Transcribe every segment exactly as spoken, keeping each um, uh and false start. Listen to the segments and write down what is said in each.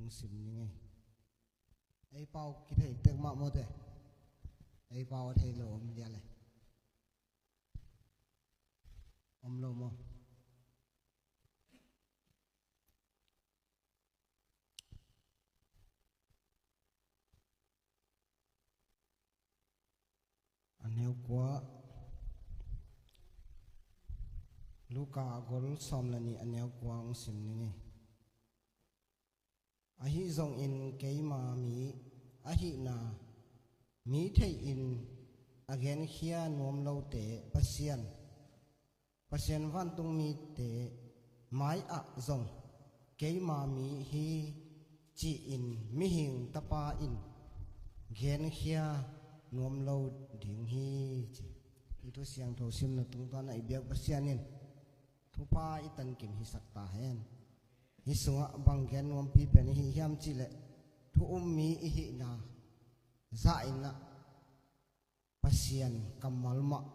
Sim ni ngei. Ei pau kithei tek mah maw te. Ei pau a thei lo om dia le. Om lo maw? A neu kua, Luka a gol sawm le nih a neu kua hong sim ni ngei. Ahi zongin keima mi ahihna mi theihin a genkhia nuam lote Pasian, Pasian vantung mite mai-ah zong keima mi hi ci-in mihing tapa in genkhia nuam lo ding hi ci. I thu siangtho simna tungtawn a i biak Pasian in thupha i tankim hisak ta hen. Hih sungah bang gen nuampi pen i hi hiam cihleh, thu um mi i hihna zah in ah Pasian kammal mah,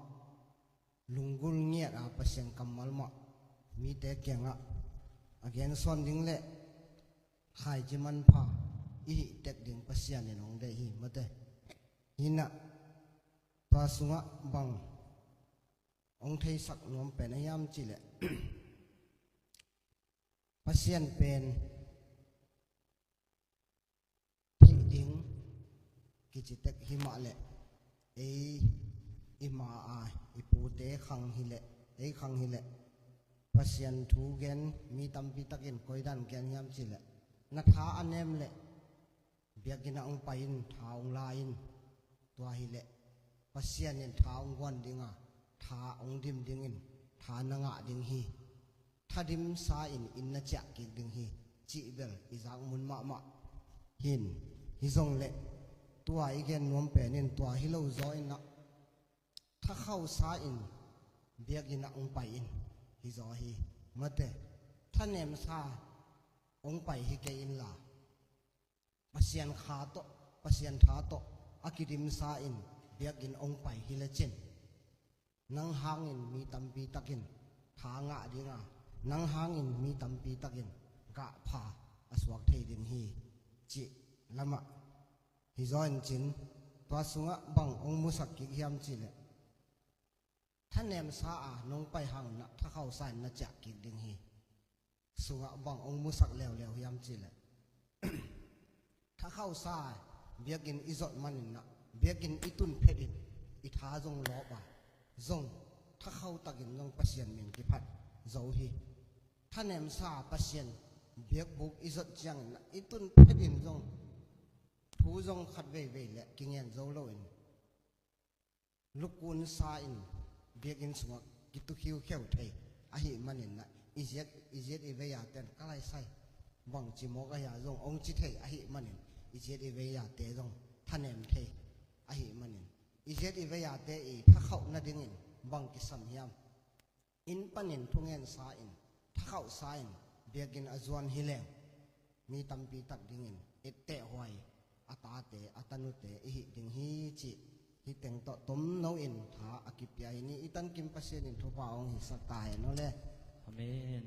lunggulh ngiat a Pasian kammal mah mite kiangah a gensawn ding le khaici manpha i hih tek ding Pasian in hong deih hi, mate. Hi in ah tua sungah bang hong theisak nuam pen a hiam cihleh, Pasian pen thih ding kici tek hi mah leh, ei i ma a i pute khang hileh, ei khang hileh, Pasian thu gen mi tampi takin koidan gen hiam cihleh, na tha a nem leh biakinn ah hong pai in, tha hong la in. Tua hileh Pasian in tha hong guan ding a, tha hong dim dingin tha na ngah ding hi. Thadimsa in inn na ciah kik ding hi, cih bel i zak mun mahmah hi in. Hi zong leh tua i gen nuam pen in tua hi lo zaw in ah, thakhausa in biakinn ah hong pai in, hi zaw hi, mate. Thanemsa hong pai hi kei inla, Pasian kha tawh, Pasian tha tawh a kidimsa in biakinn hong pai hi lecin, nang hangin mi tampi takin tha ngah ding a, nang hangin mi tampi takin gahpha a suak thei ding hi, cih lamah. Hi zaw in cin, tua sungah bang hong musak kik hiam cihleh, thanemsa a nong pai hang in ah thakhausa in na ciah kik ding hi. Sungah bang hong musak leuleu hiam cihleh, thakhausa biakinn i zot manin ah, biakinn i tun phetin i tha zong lawp a, zong thakhau takin zong Pasian min kiphat zo hi. Thanemsa Pasian biakbuk i zot ciangin ah i tun phetin zong thu zong khat veivei le kingen zo loin, lukunsa in biakinn sungah kitukhiu kheu thei ahih manin ah, i ziat, i ziat i vei a ten ka lai sai, bangci mawk ahi a zong hong ci thei ahih manin, i ziat i vei a te zong thanem thei ahih manin, i ziat i vei a te i thakhauh nadingin bang kisam hiam? Inn panin thungensa in, thakhauhsa in biakinn a zuan hi leng, mi tampi tak dingin ettehhuai a tate, a tanute i hih ding hi cih hih teng tawh tomno in tha a kipia hi ni. I tankim Pasian in thupha hong hisak ta hen aw le. Amen.